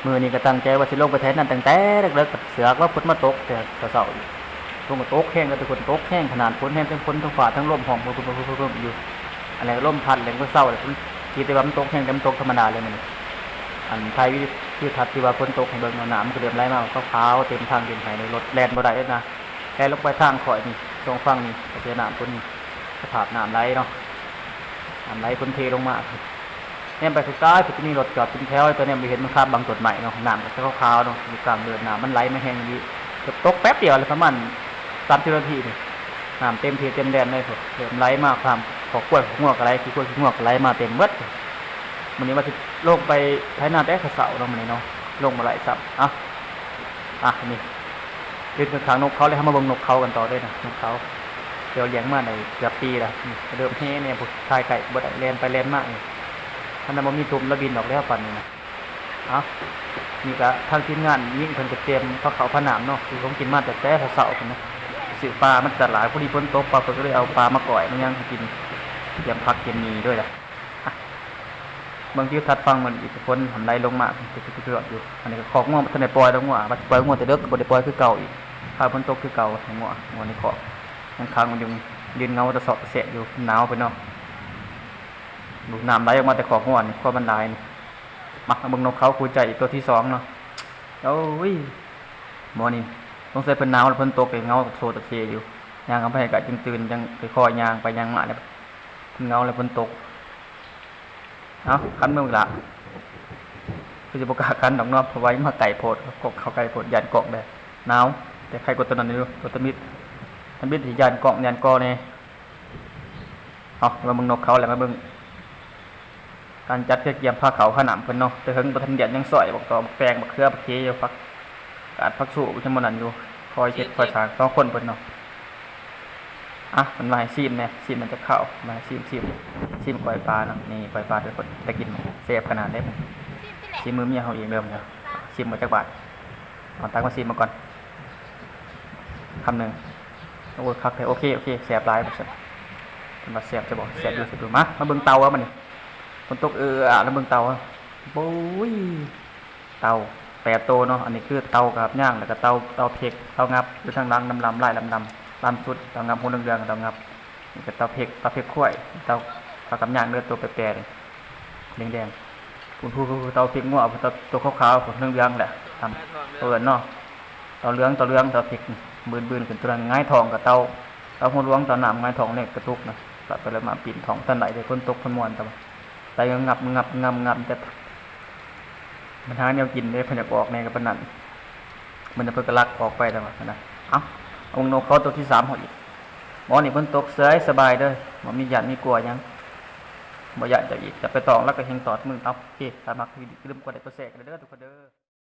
ມື້ນີ້ກໍຕັ້ງໃຈວ່າຊິລົງໄປໄຖນາຕັ້ງແຕ່ເລິກໆ ເສືອກວ່າຝົນມາຕົກແຕ່ເຊົ້າໆ ຝົນກໍຕົກແຮງ ກໍແຕ່ຝົນຕົກແຮງຂະໜາດ ຝົນແຮງ ທັງຝົນ ທັງຟ້າ ທັງລົມ ຮ້ອງປຶ້ມໆໆໆຢູ່. ອັນນັ້ນກໍລົມພັດແລ້ວກໍເຊົາແລ້ວ ຄິດແຕ່ວ່າມັນຕົກແຮງ ແຕ່ມັນຕົກທຳມະດາເລີຍມື້ນີ້. ອັນຖ່າຍວິດີໂອທິວທັດທີ່ວ່າຝົນຕົກໃຫ້ເບິ່ງເນາະ ນ້ຳມັນກໍເລີ່ມໄຫຼມາ ຂາວໆເຕັມທາງເຕັມໄຮ່ເລີຍ ລົດແລ່ນບໍ່ໄດ້ເລີຍນະ ແລ່ນລົງໄປທາງຂ້ອຍນີ້ ຊ່ອງຝັ່ງນີ້ ກໍເຈອນ້ຳຝົນນີ້ ສະພາບນ້ຳໄຫຼເນາະ ນ້ຳໄຫຼຝົນເທລົງມາ. ແນມໄປໄກໆ ເພິ່ນຈະມີລົດຈອດເປັນແຖວ ແຕ່ແນມບໍ່ເຫັນ ມັນຄາບບັງຕົ້ນໄມ້ເນາະ ນ້ຳກໍຂາວໆເນາະ ຢູ່ກາງເດີ່ນ ນ້ຳມັນໄຫຼມາແຮງອີ່ຫຼີ ເກືອບຕົກແປັບດຽວເລີຍ ປະມານສາມສິບນາທີນີ້ ນ້ຳເຕັມທີ່ເຕັມແດນເລີຍພຸ້ນ ເລີ່ມໄຫຼມາ ຄວາມຄອກຄວາຍງົວກໍໄຫຼ ຂີ້ຄວາຍຂີ້ງົວກໍໄຫຼມາເຕັມເບິດ. ມື້ນີ້ວ່າຊິລົງໄປໄຖນາແຕ່ເຊົ້າເນາະ ມື້ນີ້ເນາະ ລົງບໍ່ໄດ້ຊ້ຳ. ເອົ້າ ອ່ະ ນີ້ ຢືນຂ້າງໆນົກເຂົາ ແລ້ວເຮົາມາເບິ່ງນົກເຂົາກັນຕໍ່ເດີນະ ນົກເຂົາ ທີ່ວ່າລ້ຽງມາໄດ້ເກືອບປີແລ້ວ ນີ້ ເລີ່ມແຮ່ແດ່ ຜູ້ຖ່າຍໃກ້ບໍ່ໄດ້ ແລ່ນໄປແລ່ນມານີ້ ຄັນວ່າບໍ່ມີທຸ່ມລະບິນອອກແລ້ວປານນີ້ນະ. ເອົ້າ ນີ້ກະທາງທີມງານຍິງເພິ່ນກໍຕຽມພາເຂົ້າພານ້ຳເນາະ ຊື້ຂອງກິນມາແຕ່ແຕ່ເຊົ້າໆພຸ້ນນະ ຊື້ປາມາຕະຫຼາດ ພໍດີຝົນຕົກ ປາເພິ່ນກໍເລີຍເອົາປາມາກ້ອຍມາຫຍັງໃຫ້ກິນ ຕຽມຜັກຕຽມໝີ່ດ້ວຍລະ. ເບິ່ງທິວທັດຝັ່ງມັນອີກ ຝົນຫັ້ນໄຫຼລົງມາເກືອບໆຢູ່. ອັນນີ້ກໍຄອກງົວບໍ່ທັນໄດ້ປ່ອຍດອກ ງົວວ່າຊິປ່ອຍງົວແຕ່ເດິກ ກໍບໍ່ໄດ້ປ່ອຍຄືເກົ່າອີກ ພາຝົນຕົກຄືເກົ່າ ໃຫ້ງົວ ງົວໃນຄອກຍັງຂັງມັນຢູ່ ຢືນເຫງົາຕະເຊາະຕະແຊະຢູ່ ໜາວເພິ່ນເນາະ. ດູດນ້ຳໄຫຼອອກມາແຕ່ຄອກງົວນີ້ ຄວາມມັນຫຼາຍນີ້. ມາເບິ່ງນົກເຂົາຄູ່ໃຈອີກຕົວທີສອງເນາະ. ໂອ້ຍ ໝໍນີ້ ສົງໄສເພິ່ນໜາວ ແລ້ວຝົນຕົກ ເຫງົາຕະໂຊຕະເຊຢູ່ ຍ່າງເຂົ້າໄປໃກ້ຈຶ່ງຕື່ນ ຈັ່ງຄ່ອຍໆຍ່າງໄປຍ່າງມາ ແລ້ວເຫງົາ ແລ້ວຝົນຕົກ. ເອົ້າ ຂັນເບິ່ງອີກລະ ຄືຊິບໍ່ກ້າຂັນດອກເນາະ ເພາະວ່າມາໃກ້ໂພດ ເຂົ້າໃກ້ໂພດ ຢ້ານກ້ອງເດ້ ໜາວ. ແຕ່ໄຄກວ່າຕົວນັ້ນຢູ່ ຕົວທຳອິດ ທຳອິດຊິຢ້ານກ້ອງ ຢ້ານກໍແດ່. ເອົາ ມາເບິ່ງນົກເຂົາ ແລ້ວມາເບິ່ງການຈັດກຽມພາເຂົ້າພານ້ຳເພິ່ນເນາະ. ແຕ່ເຫິງບໍ່ທັນລ້ຽງ ຍັງຊອຍບັກຕອກ ບັກແຕງ ບັກເຂືອ ບັກເຂຢູ່ ຜັກກາດ ຜັກຊູ້ ຍັງບໍ່ນັ້ນຢູ່ ຄອຍເຮັດຄອຍສ້າງສອງຄົນເພິ່ນເນາະ. ອ່ະ ເພິ່ນວ່າໃຫ້ຊີມແດ່ ຊີມມັນຈັກຄາວ ມາຊີມ ຊີມ ຊີມກ້ອຍປາເນາະ. ນີ້ກ້ອຍປາ ເປັນຄົນໄດ້ກິນ ແຊບຂະໜາດເດ້ ຊີມມືເມຍເຮົາເອງເດີ. ຊີມເບິ່ງຈັກບາດ ເອົາຕັກມາຊີມເບິ່ງກ່ອນ ຄຳໜຶ່ງ. ໂອ້ຍ ຄັກແທ້ ໂອເຄ ໂອເຄ ແຊບຫຼາຍ ເພິ່ນວ່າແຊບ ຈະບອກແຊບຢູ່ ແຊບຢູ່. ມາ ມາເບິ່ງເຕົາເອົາບາດນີ້ ຝົນຕົກເອື້ອໆ ແລ້ວເບິ່ງເຕົາ ໂອ້ຍ ເຕົາແປດໂຕເນາະ. ອັນນີ້ຄືເຕົາກັບຍ່າງ ແລ້ວກໍເຕົາ ເຕົາເພັກ ເຕົາງັບ ຢູ່ທາງຫຼັງ ດຳໆ ລາຍດຳໆ ດຳສຸດ ເຕົາງັບ ຮູເຫຼືອງໆ ເຕົາງັບ. ນີ້ກໍເຕົາເພັກ ເຕົາເພັກຄວາຍ ເຕົາ ເຕົາກັບຍ່າງເດີ ໂຕແປໆ ນີ້ ແດງໆ ພຸ້ນໆ ເຕົາເພັກງົວ ເຕົາ ໂຕຂາວໆ ເຫຼືອງໆ ແຫຼະ ຕາມເອີ້ນເນາະ. ເຕົາເຫຼືອງ ເຕົາເຫຼືອງ ເຕົາເພັກ ບືນໆ ຂຶ້ນຕົວນັ້ນ ຫງາຍທ້ອງກໍເຕົາ ເຕົາຫົວຫຼວງ ເຕົານ້ຳຫງາຍທ້ອງ ເລັກກະຕຸກນະ. ໄປໄປມາໆ ປີນທ້ອງ ທັນໄດ້ເດ້ ຝົນຕົກ ເພິ່ນມ່ວນ ແຕ່ວ່າໄດ້ງັບ ງັບ ງັບ ແຕ່ ມັນຫາແນວກິນເດ້ ເພິ່ນຢາກອອກແດ່ກໍປານນັ້ນ ມັນ ເພິ່ນກໍລັກອອກໄປ ແຕ່ວ່ານະ. ເອົ້າ ເອົາເບິ່ງນົກເຂົາໂຕທີສາມເຮົາອີກ. ໝໍນີ້ເພິ່ນຕົກເສຍສະບາຍເດີ ບໍ່ມີຢ້ານມີກົວຫຍັງ ບໍ່ຢ້ານເຈົ້າອີກ ຈະໄປຕ້ອງລະກໍແຮ່ງຕອດມື. ເອົາ ໂອເຄ ຖ້າມັກ ຢ່າລືມກົດໄລກົດແຊກັນເດີ ທຸກຄົນເດີ.